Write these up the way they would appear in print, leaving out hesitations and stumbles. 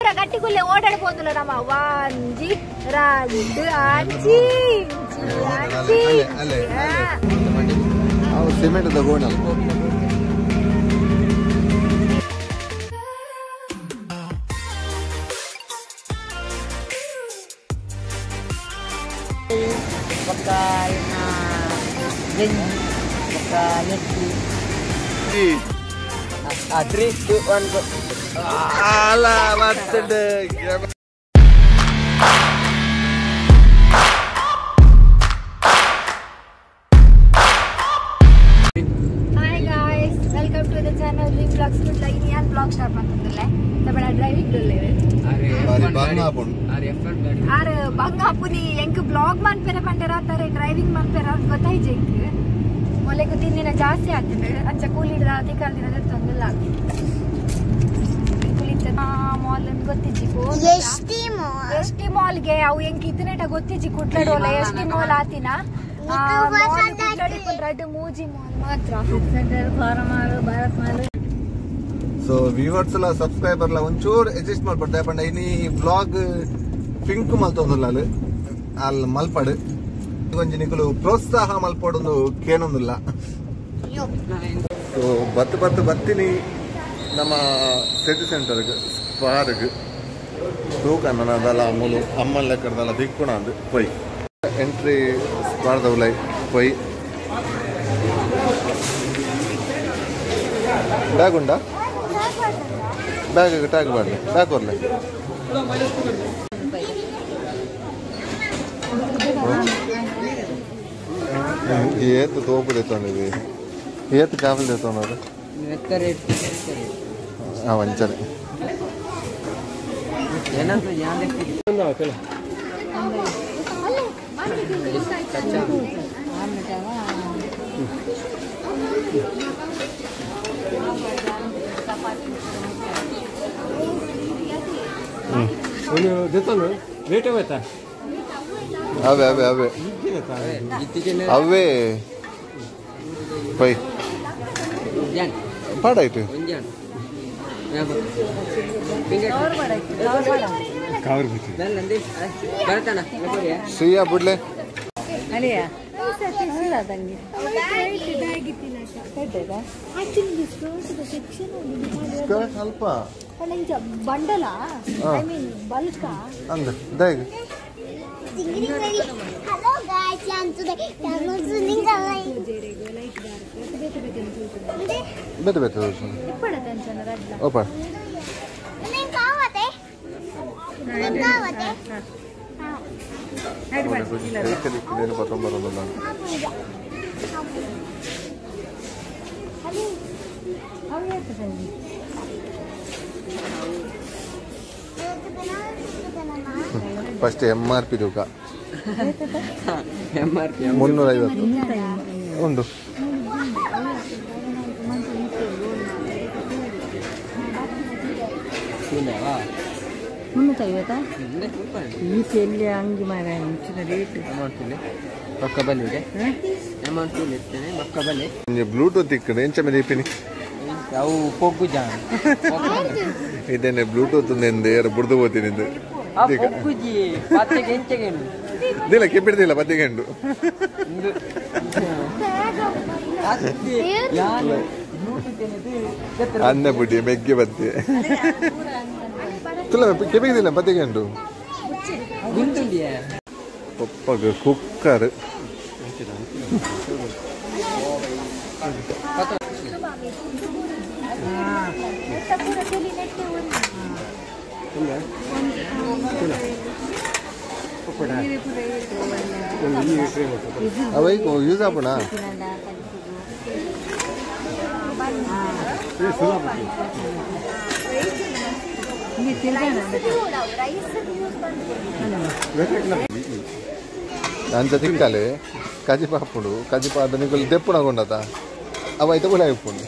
ಗಟ್ಟಿಗುಲ್ಲೆ ಓಡಾಡ್ಬೋದಲ್ಲ ನಮ್ಮ ವಾಂಜಿ ರಂಡು ಅಂಚಿ ಅಂಚಿ ಸಿಮೆಂಟ್ ತಗೋಣ. 3, 2, 1, go. Alah, matende. Hi guys, welcome to the channel Dream Vlogs. Ini yan vlog start ಮಾಡ್ತಿದ್ದಲ್ಲ. ತಬಡ ಡ್ರೈವಿಂಗ್ ಡೊಲ್ಲೇರೆ. ಬಾರಿ ಬಂಗಾ ಪುನ್. ಆರ್ ಬಂಗಾ ಪುನಿ ಎಂಕ್ ವ್ಲಾಗ್ ಮನ್ಪೆರ ಪಂಡೆರ ತಾರೆ ಡ್ರೈವಿಂಗ್ ಮನ್ಪೆರ ಗೊತ್ತಾಯ್ಜೆ ಎಂಕ್. ಮೊಲೆಗು ತಿನ್ನಿನ ಜಾಸ್ತಿ ಆಗ್ತದೆ ಅಂಚ ಕೂಲಿಡ್ದ ಅತಿ ಕಾಲ್ದಿನ ತೊಂದಿಲ್ಲ ಮಾಲ್ ಅಂತ ಗೊತ್ತಿಜ್ಜಿ ಎಸ್ ಟಿ ಮಾಲ್ಗೆ ಅವು ಎಂಕ್ ಇತ್ತನೇಟ ಗೊತ್ತಿಜ್ಜಿ ಕುಟ್ಲಡೋಲ ಎಸ್ ಟಿ ಮಾಲ್ ಆತಿನ ರಡ್ಡು ಮೂಜಿ ಮಾಲ್ ಮಾತ್ರ. ಸೊ ವ್ಯೂವರ್ಸ್ ಎಲ್ಲ ಸಬ್ಸ್ಕ್ರೈಬರ್ ಎಲ್ಲ ಒಂಚೂರು ಅಡ್ಜಸ್ಟ್ ಮಾಡ್ಪಡ್ತಾ ಪಂಡ ಇನಿ ವ್ಲಾಗ್ ಪಿಂಕ್ ಮಲ್ತೊಂದುಲ್ಲ ಅಲ್ಲಿ ಮಲ್ಪಡು ಒಂಜಿ ನಿಕುಲು ಪ್ರೋತ್ಸಾಹ ಮಲ್ಪಡೊಂದು ಕೇನೊಂದಿಲ್ಲ. ಸೊ ಬತ್ತು ಬತ್ತು ಬತ್ತಿನಿ ನಮ್ಮ ಸಿಟಿ ಸೆಂಟರ್ಗೆ ಸ್ಪಾರ್ಗ್ ತೂಕನ್ನದಲ್ಲ ಮೂಲು ಅಮ್ಮನ ಲೆಕ್ಕದಲ್ಲ ದಿಕ್ಕುಣ ಅದು ಪೊಯ್ ಎಂಟ್ರಿ ಸ್ಪಾರ್ದವ್ಲೈ ಪೊಯ್ ಬ್ಯಾಗ್ ಉಂಡಾ ಬ್ಯಾಗ್ ಟ್ಯಾಗ್ ಮಾಡಲಿ ಬ್ಯಾಗ್ ಕೊರ್ಲೆ ಏತು ತೋಪು తెತ್ತೊಂದಿದೆ ಏತು ಕಾಫಿ తెತ್ತೊಂದರು ವಂಚನೆ ಅವೇ ಅವೇ ಅವೇ ಅವೇ ಪೈ ಪಾಡಾಯ್ತು ಶ್ರೀಯಾ ಬುಡ್ಲೆ ಸ್ಕರ್ಟ್ ಅಲ್ಪ ಬಂಡಲ I mean ಬಲ್ಕ ಅಂದ ದಾಗ. Hello guys, ಬೇತೆ ಬೇತೆ ಓಪ ಪತ್ತೊಂಬರಲ್ಲ ಫಸ್ಟ್ ಎಮ್ ಆರ್ ಪಿ ತೂಕ 350 ಉಂಟು. ಬ್ಲೂಟೂತ್ ಇಕ್ಕಡೆ ಎಂಚ ಮೇಲೆ ಇಪ್ಪಿನಿ ಇದೇನೆ ಬ್ಲೂಟೂತ್ ಏರು ಬುಡ್ದು ಹೋಗ್ತೀನಿ ದಿಲ್ಲ ಕೆಪ್ಪಿಡ್ದಿಲ್ಲ ಪತ್ತಿಗೆಂಡು ಅನ್ನ ಬುಡಿ ಮೆಗ್ಗೆ ಬತ್ತಿ ತುಲ ಕೆಪಿಗಿದಿಲ್ಲ ಪತ್ತಿಗೆಂಡು ಪಪ್ಪಗ ಕುಕ್ಕರ್ ಅವೈ ಯೂಸ್ ಆಪಣ ಅಂಚ ತಿಕ್ಕಾಲೆ ಕಜಿಪ ಹಾಪುಂಡು ಕಜಿಪ ಅದ ನಿಕುಲು ದೆಪ್ಪುಣ ಕೊಂಡತ ಅವ ಐತ ಗುಲಾಬಿ ಉಪ್ಪುಂಡು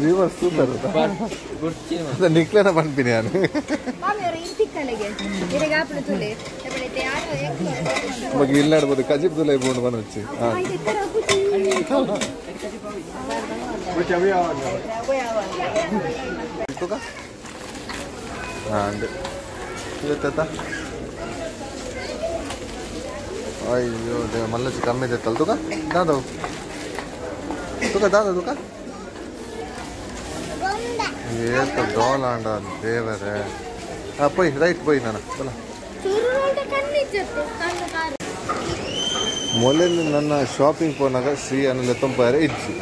ವ್ಯೂವರ್ಸ್ ಸೂಪರ್ ನಿಕ್ಲೆನ ಪನ್ಪಿನಿ ನಾನು. ಬಗ್ಗೆ ಇಲ್ಲ ಆಡ್ಬೋದು ಕಜಿಬ್ದುಲ್ಲ ಇಬ್ಕೊಂಡು ಬಂದು ಅಯ್ಯೋ ದೇವ ಮಲ್ಲಚಿ ಕಮ್ಮಿ ಇದೆ ತುಕ ದಾದ ತುಕ ದಾದ ತುಕ ಏತ ಡೋಲ್ ಆಂಡ ದೇವರೇ. ಪೊಯ್ ರೈಟ್ ಪೊಯ್ ನಾನು ಬಲ ಮೊದಲು ನನ್ನ ಶಾಪಿಂಗ್ ಪೋನಾಗ ಶ್ರೀ ಅನ್ನಲೆ ತೊಂಪಾರೆ ಇಜ್ಜಿ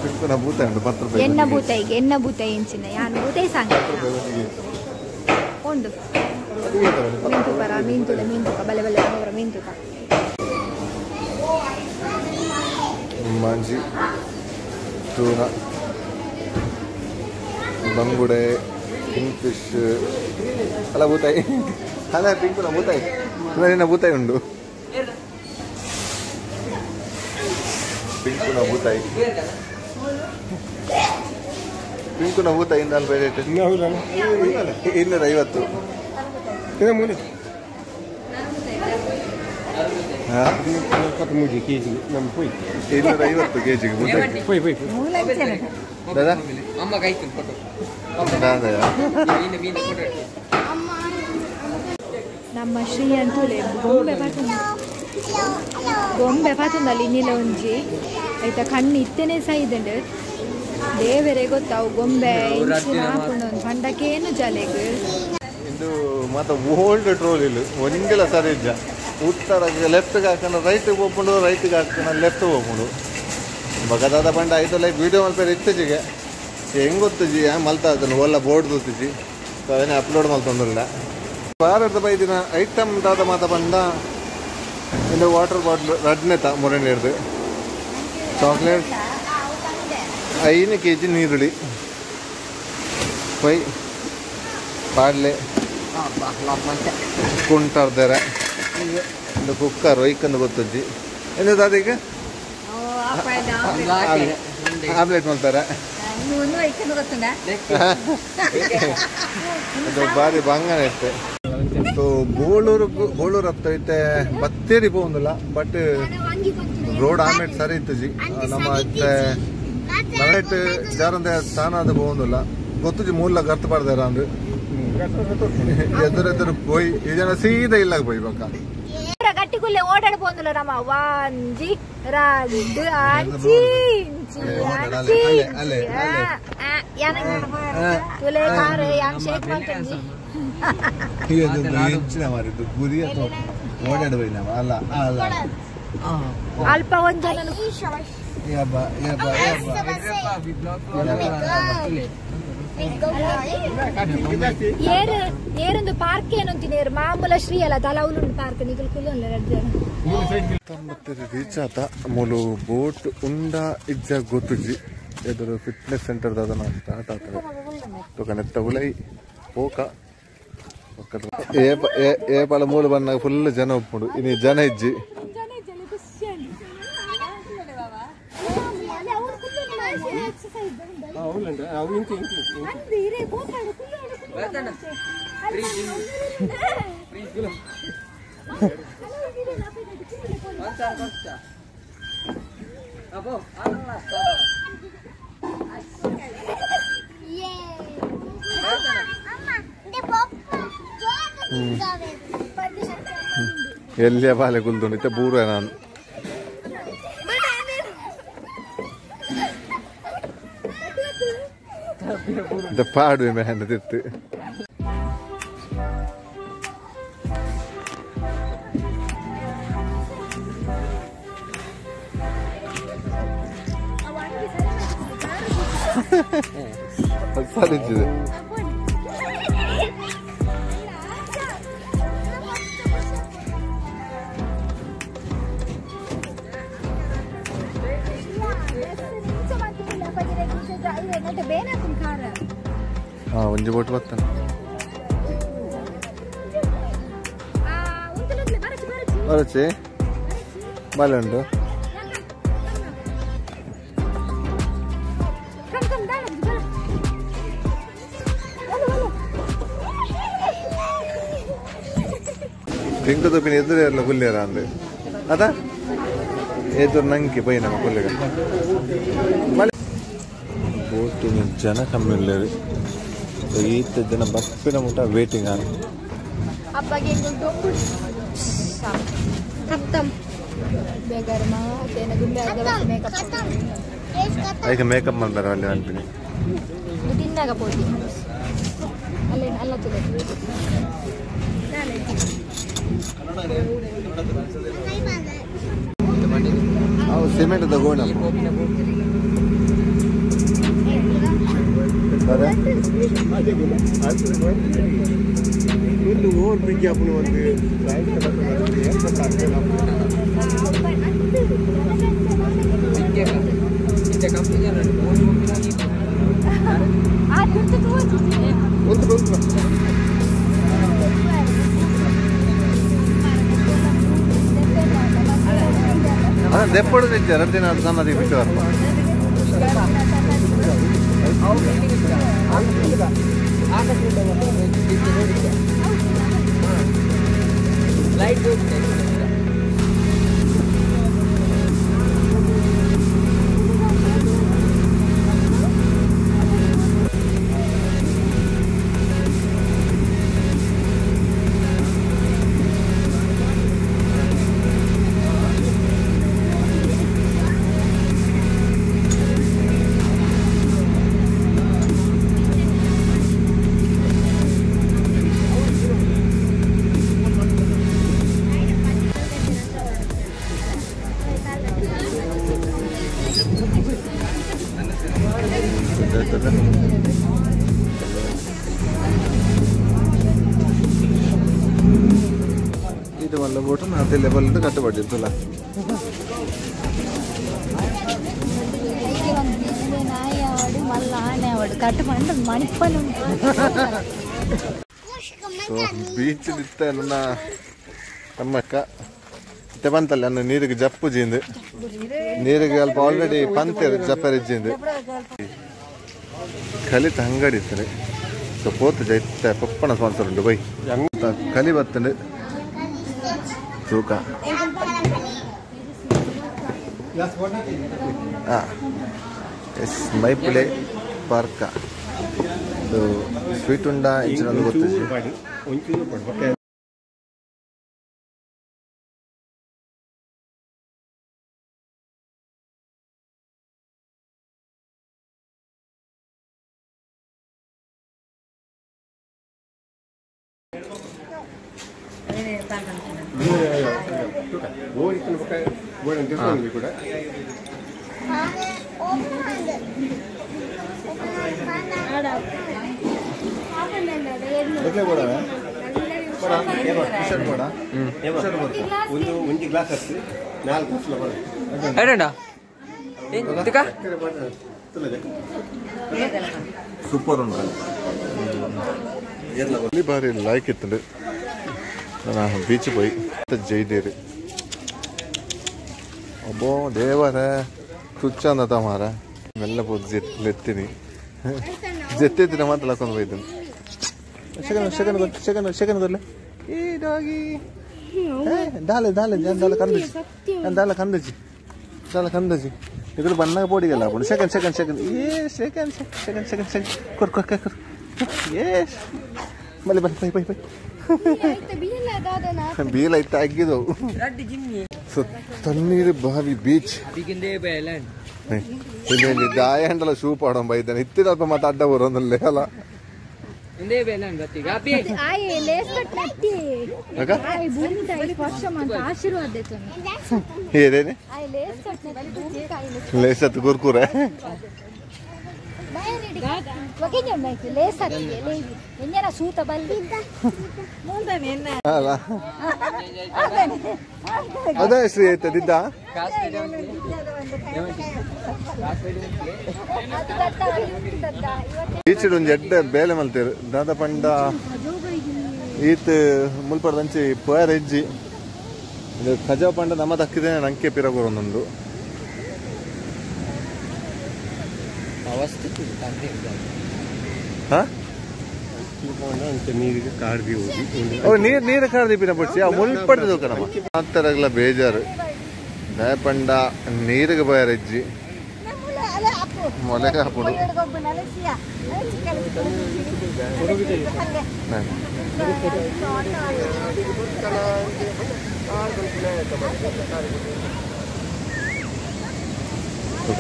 ಪಿಂಕುನ ಭೂತ ಉಂಟು 10 ರೂಪಾಯಿ ಎನ್ನ ಭೂತೈಗೆ ಎನ್ನ ಭೂತ ಎಂಚಿನ ಯಾನ್ ಭೂತೈ ಸಾಂಗ್ ಉಂಡು ಮೀನ್ ಪರ ಮೀನ್ ತುಲೆ ಮೀನ್ ತುಕ ಬಲೆ ಬಲೆ ಅವರ ಮೀನ್ ತುಕ ಮಂಜಿ ಟೂನಾ ಬಂಗುಡೆ ಕಿಂಗ್ ಫಿಶ್ ಅಲ್ಲ ಬೂತಾಯಿ ಅಲ್ಲ ಪಿಂಕುನ ಬೂತಾಯಿ ನಿನ್ನ ಬೂತಾಯಿ ಉಂಡು ಪಿಂಕುನ ಬೂತಾಯಿ ಪಿಂಕುನ ಬೂತಾಯಿ ಇಂದ ರೇಟ್ 250. 250 ಕೆಜಿಗೆ ಬೂತಾಯಿ. ದಾದಾ ನಮ್ಮ ಶ್ರೀ ಅಂತೂಲೆ ಗೊಂಬೆ ಪಾತುಂದ ಗೊಂಬೆ ಪಾತುಂದಲ್ಲಿ ಇನ್ನಿಲ್ಲ ಒಂಜಿ ಆಯ್ತಾ ಕಣ್ಣು ಇತ್ತೇನೆ ಸೈದಂಡು ದೇವರೇ ಗೊತ್ತಾವು ಗೊಂಬೆ ಇಂಚಿನ ಹಾಕೊಂಡು ಒಂದು ಪಂಡಕ್ಕೇನು ಜಲೆಗ್ ಇದು ಮಾತ ಓಲ್ಡ್ ಟ್ರೋಲ್ ಇಲ್ಲ ಒಂದಿಲ್ಲ ಸರಿ ಇಜ್ಜ ಉತ್ತರ ಲೆಫ್ಟ್ಗೆ ಹಾಕೋಣ ರೈಟ್ಗೆ ಹೋಗ್ಕೊಂಡು ರೈಟ್ಗೆ ಹಾಕೋಣ ಲೆಫ್ಟ್ ಹೋಗ್ಕೊಂಡು ಬಗದಾದ ಬಂಡ ಆಯ್ತು ಲೈಕ್ ವೀಡಿಯೋ ಮಲ್ಪೇರು ಇತ್ತೀಚೆಗೆ ಹೆಂಗೆ ಗೊತ್ತುಜಿ ಮಲ್ತಾ ಅದನ್ನು ಒಲ್ಲ ಬೋರ್ಡ್ ಗೊತ್ತುಜಿ ಸೊ ಅದನ್ನೇ ಅಪ್ಲೋಡ್ ಮಲ್ತೊಂದಿಲ್ಲ ಭಾರತದ ಬೈದಿನ ಐಟಮ್ ದಾದ ಮಾತ ಬಂದ ಇಂದು ವಾಟರ್ ಬಾಟ್ಲ್ ರಡ್ನೆ ತ ಮೊರನೆ ಹಿಡ್ದು ಚಾಕ್ಲೇಟ್ 5 ಕೆಜಿ ನೀರುಳ್ಳಿ ಪೈ ಪಾಡ್ಲೆ ಕುಂಟಾರ್ದಾರೆ ಒಂದು ಕುಕ್ಕರ್ ಒಯ್ಕಂದು ಗೊತ್ತುಜ್ಜಿ ಏನು ದಾದೀಗ ಆಮ್ಲೆಟ್ ಮಾಡ್ತಾರೆ ಅದು ಬಾರಿ ಬಂಗನೆ ಇತ್ತೆ. ಸೊ ಬೋಳೂರು ಬೋಳೂರು ಹತ್ತ ಐತೆ ಬತ್ತೇರಿ ಪೋಂದಿಲ್ಲ ಬಟ್ ರೋಡ್ ಆಮೇಲೆ ಸರಿ ಇತ್ತು ನಮ್ಮ ಇತ್ತೆ ನೈಟ್ ಜಾರಂದೆ ಸ್ಥಾನ ಅದು ಪೋಂದಿಲ್ಲ ಗೊತ್ತುಜಿ ಮೂಲ ಗರ್ತ ಪಾಡ್ದಾರ ಅಂದ್ರೆ ಎದುರೆದುರು ಪೋಯ್ ಈ ಜನ ಸೀದಾ ಇಲ್ಲಾಗ ಪೋಯ್ ಬಕ್ಕ ಗಟ್ಟಿಗುಲ್ಲೆ ಓಡಾಡ್ಬೋಂದಿಲ್ಲ ರಮ ಒಂಜಿ రెండు ಅಂಚಿ ಇಂಚಿ ಅಂಚಿ ತುಲೆ ಕಾರ್ ಯಾನ್ ಶೇಕ್ ಮಾಡ್ತಂಜಿ ಅಲ್ಲ ಅಲ್ಲ ಅಲ್ಪ ಒಂದ್ ಜನ ಏರು ಏರೊಂದು ಪಾರ್ಕ್ ಏನಂತೀನಿ ಏರು ಮಾಮೂಲ ಶ್ರೀ ಅಲ್ಲ ತಲೌಲುಂಡು ಪಾರ್ಕ್ ನಿಗಲ್ ಕುಲ್ಲೊಲ್ಲ ಎರಡು ಜನ ರೀಚ್ ಆತ ಮೂಲು ಬೋಟ್ ಉಂಡ ಇಜ್ಜ ಗೊತ್ತುಜ್ಜಿ ಎದುರು ಫಿಟ್ನೆಸ್ ಸೆಂಟರ್ ದಾದ ಸ್ಟಾರ್ಟ್ ಆಗ್ತದೆ ತೊಕನೆತ್ತ ಉಲೈ ಪೋಕ ಏ ಪಾಲ ಮೂಲು ಬನ್ನಾಗ ಫುಲ್ ಜನ ಒಪ್ಪುಂಡು ಇನಿ ಜನ ಇಜ್ಜಿ ಎಲ್ಲಿಯ ಬಾಲೆ ಕುಲ್ದುಂಡು ಬೂರ ನಾನು ಪಾಡುವೆ ಮೆಹನ ತಿತ್ತು ಸರಿಜಿದೆ ಒಂಜಿ ಬೋಟ್ ಬರ್ತಾನೆ ಬರಚಿ ಬಲೆ ಉಂಟು ಪಿಂಕ್ ತೂಪಿನ ಎದುರು ಎಲ್ಲ ಕುಲ್ಲೇರ ಅಂದು ಅದ ಎದುರು ನಂಗೆ ಪೋಯಿ ನಮ್ಮ ಕುಲ್ಲೆಗ ಬೋಟ್ ಜನ ಕಮ್ಮಿ ಉಲ್ಲೇರು ಈತ ಜನ ಬಪ್ಪಿನ ಮುಟ ವೇಟಿಂಗ್ ಆನ್ ಐಕೆ ಮೇಕಪ್ ಮಾಡ್ತಾರೆ ಅಲ್ಲಿ ಅನ್ಪಿನಿ ತಿನ್ನಾಗ ಪೋತಿ ಅಲ್ಲೇ ಅಲ್ಲ ತುಲೆ ಅವು ಸಿಮೆಂಟ್ ತಗೋಣ ದೆಪ್ಪಡು ಎರಡು ದಿನ ಸಣ್ಣದಿಗೆ ಬಿಟ್ಟು ಇದು ಮಲ್ಲ ಬೋಟು ಅದೇ ಲೆವೆಲ್ ಕಟ್ಟುಪಟ್ಟಿತ್ತಲ್ಲ ಸೊ ಬೀಚ್ ಇತ್ತ ನನ್ನ ತಮ್ಮಕ್ಕ ಇತ್ತೆ ಬಂತಲ್ಲ ನನ್ನ ನೀರಿಗೆ ಜಪ್ಪು ಜಿಂದು ನೀರಿಗೆ ಅಲ್ಪ ಆಲ್ರೆಡಿ ಪಂತೇರು ಜಪ್ಪರಿಜ್ಜಿಂದು ಕಲಿತ ಅಂಗಡಿ ಇತ್ತು ಸೊ ಪೋತು ಜೈತ ಪಪ್ಪನ ಸ್ಪಾನ್ಸರ್ ಉಂಟು ಬೈ ಕಲಿ ಬತ್ತಂಡು ತೂಕ ಎಸ್ ಮೈಪುಲೆ ಪಾರ್ಕ ಸೊ ಸ್ವೀಟ್ ಉಂಡ ಇಂಚಿನ ಗೊತ್ತಿದೆ. ಸೂಪರ್ ಉಂಟು ಬಾರಿ ಲೈಕ್ ಇತ್ತು. ಬೀಚ್ ಪೋಯಿ ಜೈದೇರಿ ಅಬ್ಬೋ ದೇವರ ತುಚ್ಚ ಮಾರ ಮೆಲ್ಲ ಪೋದು ಜೆತ್ತೀನಿ ಜೆತ್ತಿನ ಮಾತ್ರ ಹಾಕೊಂಡು ಹೋಯ್ತೀನಿ. ಸೆಕೆಂಡ್ ಸೆಕೆಂಡ್ ಸೆಕೆಂಡ್ ಸೆಕೆಂಡ್ ಕೊಡ್ಲೆ ಈ ಡಾಗಿ ದಾಲೆ ದಾಲೆ ದಾಲ ಕಂದಜಿ ದಾಲ ಕಂದಜಿ ದಾಲ ಕಂದಜಿ ఇక్కడ ಬನ್ನಾಗ ಪೋಡಿಗಲ್ಲ ಅప్పుడు ಸೆಕೆಂಡ್ ಸೆಕೆಂಡ್ ಸೆಕೆಂಡ್ ಏ ಸೆಕೆಂಡ್ ಸೆಕೆಂಡ್ ಸೆಕೆಂಡ್ ಸೆಕೆಂಡ್ ಕೊರ್ ಕೊರ್ ಕೊರ್ ಏ ಬಲೆ ಬಲೆ ಬೈ ಬೈ ಬೈ ಬೀಲ ಇತ್ತ ಅಗ್ಗಿದವು. ಸೊ ತಣ್ಣೀರು ಬಾವಿ ಬೀಚ್ ಇಲ್ಲಿ ದಾಯಂಡಲ ಶೂ ಪಾಡೋ ಬೈದಾನೆ ಇತ್ತಿನಲ್ಪ ಮತ್ತೆ ಅಡ್ಡ ಬರೋದಲ್ಲೇ ಅಲ್ಲ. ಏನೇನೆ ಲೇಸತ್ತು ಕುರ್ಕುರೆ ಅಲ್ಲ ಅದೇ ಶ್ರೀ ಆಯ್ತದಿದ್ದ ಬೀಚ್ ಒಂಜಿ ಎಡ್ಡೆ ಬೇಲೆ ಮಲ್ತೇರು ದಾದ ಪಂಡ ಈತ್ ಮುಲ್ಪಡ್ದಂಚಿ ಪೋಯರ್ ಹೆಜ್ಜಿ ಖಜಾ ಪಂಡ ನಮ್ಮ ತಕ್ಕಿದೆ ನಂಕೆ ಪಿರಗೋರೊಂದೊಂದು ಓ ನೀರು ನೀರು ಕಾರ್ದೀಪಿನ ಬೊಡ್ಚಿ ಆ ಮುಲ್ಪಡ್ದು ತೂಕ ನಮ್ಮ ಆತರಗ್ಲ ಬೇಜಾರು ದಯಪಂಡ ನೀರಿಗೆ ಬಯರಜ್ಜಿ ಮೊಲೆ ಹಾಪುಡು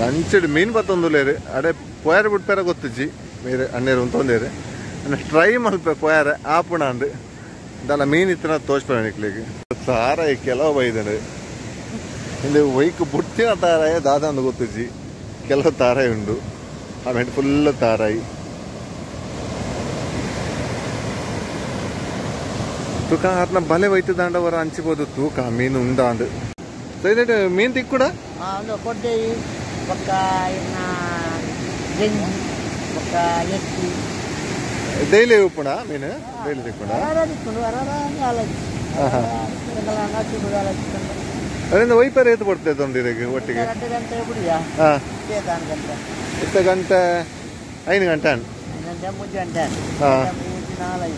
ಅಂಚಿಡು ಮೀನು ಬತ್ತೊಂದುಲೇರು ಅಡೆ ಪೊಯಾರ ಬಿಟ್ಪೇರ ಗೊತ್ತುಜ್ಜಿ ಮೀರು ಅಣ್ಣೇರು ಉಂತೊಂದೇರು ಅನ್ನ ಟ್ರೈ ಮಲ್ಪೆ ಪೊಯಾರ ಆಪುಣ ಅಂದು ದಲ್ಲ ಮೀನು ಇತ್ತನ ತೋಚ್ಪೆ ನಿಕ್ಲಿಗೆ ಸಾರ ಕೆಲವು ಬೈದನು ಇಂದು ಒಯ್ಕ್ ಬುಟ್ಟಿನ ತಾರಾಯ ದಾದ ಅಂದು ಗೊತ್ತುಜ್ಜಿ ಕೆಲವು ತಾರಾಯಿ ಉಂಡು ಆಮೇಲೆ ಫುಲ್ ತಾರಾಯಿ ತೂಕ ಆತ್ನ ಬಲೆ ಒಯ್ತು ದಾಂಡವರ ಹಂಚಿಬೋದು ತೂಕ ಮೀನು ಉಂಡ ಅಂದು ಸೊ ಇದೇಟು ಮೀನು ತಿಕ್ಕುಡ ಕೊಡ್ಡೆ ಬೊಕ್ಕ ಇನ್ನ ಜಂಜಿ ಬೊಕ್ಕ ಎತ್ತಿ ಡೈಲಿ ಉಪ್ಪುಣ ಮೀನು ಡೈಲಿ ತಿಕ್ಕುಣ ಅದರಿಂದ ವೈಪರ್ ಏತು ಕೊಡ್ತೇವೆ ತೊಂದಿರಿಗೆ ಒಟ್ಟಿಗೆ ಹಾಂ ಇತ್ತ ಗಂಟೆ 5 ಗಂಟೆ ಹಾಂ ಹಾಂ ಹಾಂ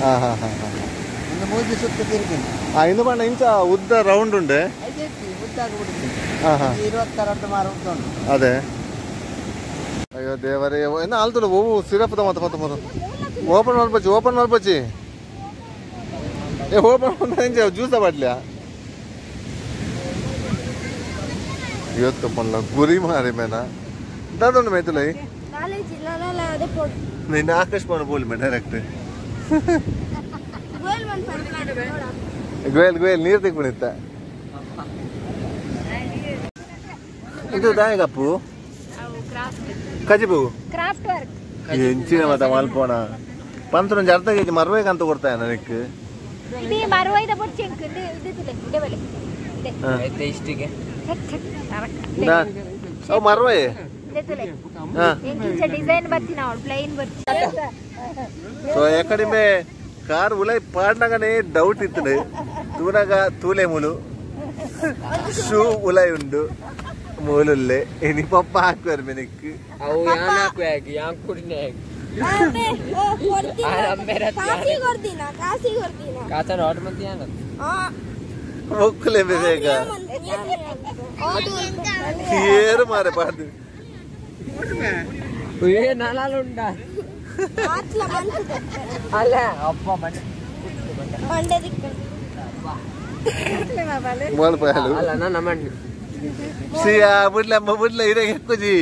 ಹಾಂ ಹಾಂ ಹಾಂ ಹಾಂ ಇಂದು ಬಣ್ಣ ಇಂಚ ಉದ್ದ ರೌಂಡ್ ಉಂಡೆ ಅದೇ ಅಯ್ಯೋ ದೇವರೇ ಏನ ಆಲ್ತುಡು ಓವು ಸಿರಪ್ದ ಮತ್ತೆ ಮತ್ತೆ ಮತ್ತೆ ಓಪನ್ ಮಲ್ಪಚ್ಚಿ ಓಪನ್ ಮಲ್ಪಚ್ಚಿ ಏ ಓಪನ್ ಇಂಚ ಜ್ಯೂಸ ಬಾಟ್ಲಿಯಾ ಇವತ್ತು ಪಲ್ಲ ಗುರಿ ಮಾರಿ ಮೇನ ದಾದೊಂಡು ಮೇತುಲೈ ನಿನ್ನ ಆಕಾಶ್ ಬೋಲ್ ಮೇ ಡೈರೆಕ್ಟ್ ಗುಯಲ್ ಗುಯಲ್ ನೀರು ತಿಕ್ಕೊಂಡಿತ್ತ ಇದು ದಾಯಗಪ್ಪು ಕಜಿಬು ಕ್ರಾಫ್ಟ್ ವರ್ಕ್ ಎಂಚಿನ ಮತ ಮಲ್ಪೋಣ ಪಂತ್ರ ಅರ್ಧ ಕೆಜಿ ಮರ್ವೇಗಂತ ಕೊಡ್ತಾ ನನಗೆ ಇದು ಮರ್ವೈದ ಬೊಡ್ಚೆಂಕ್ ಇದು ಇದು ಇದೆ ಬಲೆ ಇದೆ ಇಷ್ಟಿಗೆ ಅವು ಮರ್ವೈ ಎಂಕಿಂಚ ಡಿಸೈನ್ ಬರ್ತೀನಿ ಅವಳು ಪ್ಲೈನ್ ಬರ್ತೀನಿ ಸೊ ಎಕಡಿಮೆ ಕಾರ್ ಉಲೈ ಪಾಡ್ನಗನೇ ಡೌಟ್ ಇತ್ತು ತೂನಗ ತೂಲೆ ಮೂಲು ಶೂ ಉಲೈ ಉಂಡು ಮೂಲುಲ್ಲೆ ಇನಿ ಪಪ್ಪ ಹಾಕುವರು ಮೆನಕ್ ಅವು ಯಾನ್ ಹಾಕುವಾಗ ಯಾನ್ ಕುಡಿನೆ ಕಾಚನ ಆರ್ಡರ್ ಮಂತಿ ಯಾನ್ ಮೊಕ್ಕಲೆ ಬೇಗ ಏರು ಮಾರೆ ಪಾಡ್ದು ಏ ನಾಲಾಲ ಉಂಡ ಅಲ್ಲ ಅಪ್ಪ ಬಂಡೆ ಮಲ್ಪಲು ಅಲ್ಲ ನನ್ನ ಮಂಡಿ ಸಿಯಾ ಬುಡ್ಲ ಬುಡ್ಲ ಇರಗೆ ಹೆಕ್ಕುಜಿ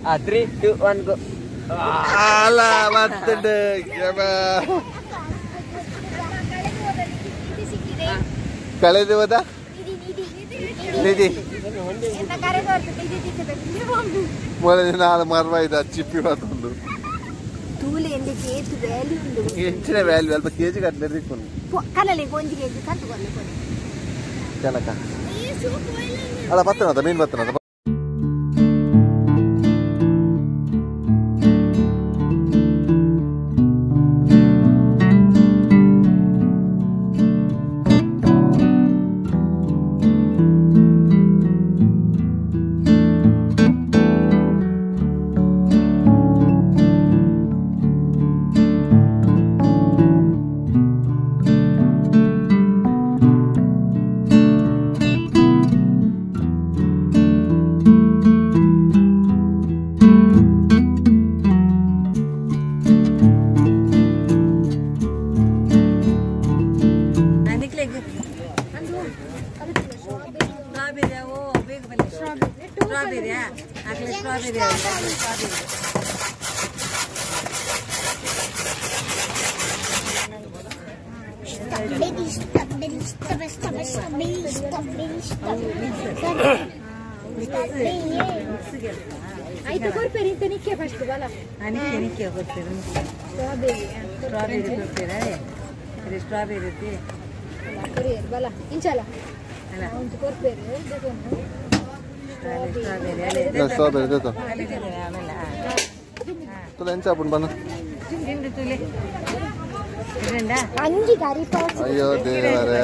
3 2 1 ಗೋ ಅಲ್ಲ ಮತ್ತೆ ಕಳೆದು ಹೋದ ನಿಧಿ ಮೊದಲ ನಾಲ್ ಮರ್ವ ಇದು ಚಿಪ್ಪಿ ಬತ್ತೊಂದು ತೂಲೆ ಎಂದೆ ಕೇತು ವ್ಯಾಲ್ಯೂ ಉಂಡು ಹೆಚ್ಚಿನ ವ್ಯಾಲ್ಯೂ ಅಲ್ಪ ಕೆಜಿ ಕಟ್ಲೆ ದಿಕ್ಕೊಂಡು ಕಲಲೆ ಒಂಜಿ ಕೆಜಿ ಕಟ್ಟುಕೊಳ್ಳೆ ಕನಕ ಅಲ್ಲ ಬತ್ತನದ ಮೀನು ಬತ್ತನದ ಆಯ್ತು ಕೊಡ್ಪೇರಿ ಇಂತ ನಿಕ್ಕೆ ಫಸ್ಟ್ ಬಲ ನಿಕ್ಕೆ ನಿಕ್ಕೆ ಕೊಡ್ತೀರಿ ಸ್ಟ್ರಾಬೆರಿ ಸ್ಟ್ರಾಬೆರಿ ಕೊಡ್ತೀರಾ ಇದು ಸ್ಟ್ರಾಬೆರಿ ಐತಿ ಕೊರಿಯರ್ ಬಲ ಇಂಚಲ ಅಲ್ಲ ಒಂದು ಕೊರ್ಪೇರು ಸ್ಟ್ರಾಬೆರಿ ಸ್ಟ್ರಾಬೆರಿ ದೇತ ಆಮೇಲೆ ತುಲ ಎಂಚ ಆಪುಂಡು ಬನ್ನ ತಿಂದು ತುಲೆ ಇದರಿಂದ ಅಂಜಿ ಗರಿಪಾಸ್ ಅಯ್ಯೋ ದೇವರೇ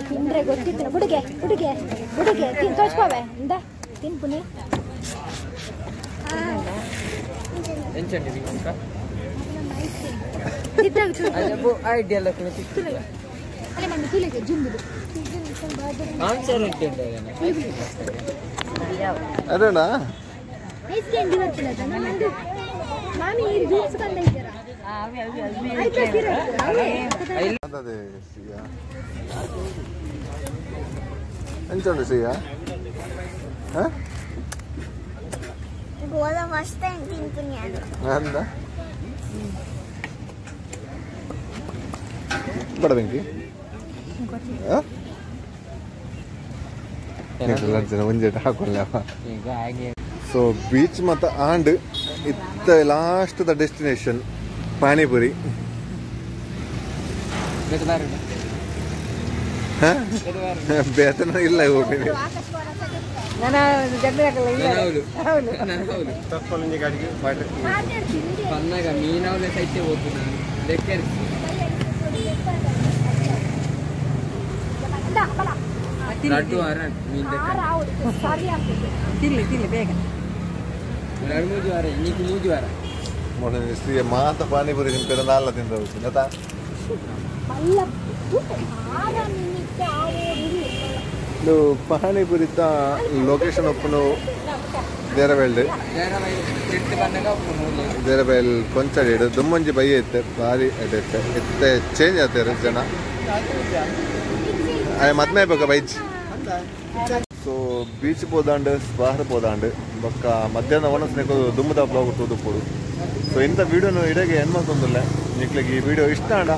ತಿಂದ್ರೆ ಗೊತ್ತಿತ್ತು ಬುಡುಗೆ ಬುಡುಗೆ ಬುಡುಗೆ ತಿನ್ ತೋಚ್ಕೋವೆ ಇಂದ ತಿನ್ಪುನಿ ಅದೇನಾ ಅದೇ ಸಿಯಾ ಎಂಚುಂಡು ಸಿಯಾ ಗೋವಾ ಫಸ್ಟ್ ಟೈಮ್ ತಿಂತೀನಿ ಅಂದ ಬಡ ಬೆಂಕಿ ಒಂಜೆಟ್ ಹಾಕೊಳ್ಳ. ಸೊ ಬೀಚ್ ಮತ್ತು ಆಂಡ್ ಇತ್ತ ಲಾಸ್ಟ್ the destination panipuri. ಬೇತನ ಇಲ್ಲ ಹೋಗಿ ಮಾತ ಪಾನಿಪುರಿ ತಿಂತಾರೆ ನಾಲ್ಲ ತಿಂದ ಪಾನಿಪುರಿ ಲೊಕೇಶನ್ ಒಪ್ಪನು ದೇರಬೈಲ್ ದೇರಬೈಲ್ ಕೊಂಚ ದುಮ್ಮಂಜಿ ಬೈ ಇತ್ತೆ ಭಾರಿ ಇತ್ತೆ ಇತ್ತೆ ಚೇಂಜ್ ಆಗ್ತಾರೆ ಜನ ಮದ್ಮೆ ಬೇಕಾ ಬೈಚ್. ಸೊ ಬೀಚ್ ಪೋದಾಂಡ್ ಸ್ಪಾರ್ ಪೋದಾಂಡ್ ಬೊಕ್ಕ ಮಧ್ಯಾಹ್ನ ಒಣಸ್ ದುಮ್ಮದ ಬ್ಲಾಗ್ ತೂದುಪ್ಪುಡು. ಸೊ ಇಂಥ ವೀಡಿಯೋನು ಇಡಗೆ ಏನು ಮಾಡ್ತೊಂದಿಲ್ಲ. ನಿಕ್ಲಿಗೆ ಈ ವಿಡಿಯೋ ಇಷ್ಟ ಆಂಡ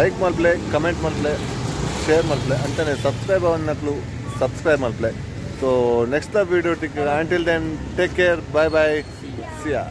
ಲೈಕ್ ಮಲ್ಪ್ಲೆ, ಕಮೆಂಟ್ ಮಲ್ಪ್ಲೆ, ಶೇರ್ ಮಲ್ಪ್ಲೆ, ಅಂತಾನೆ ಸಬ್ಸ್ಕ್ರೈಬ್ ಅವನ್ನಕ್ಲು ಸಬ್ಸ್ಕ್ರೈಬ್ ಮಲ್ಪ್ಲೆ. ಸೊ next video tick until then take care, bye bye, see ya.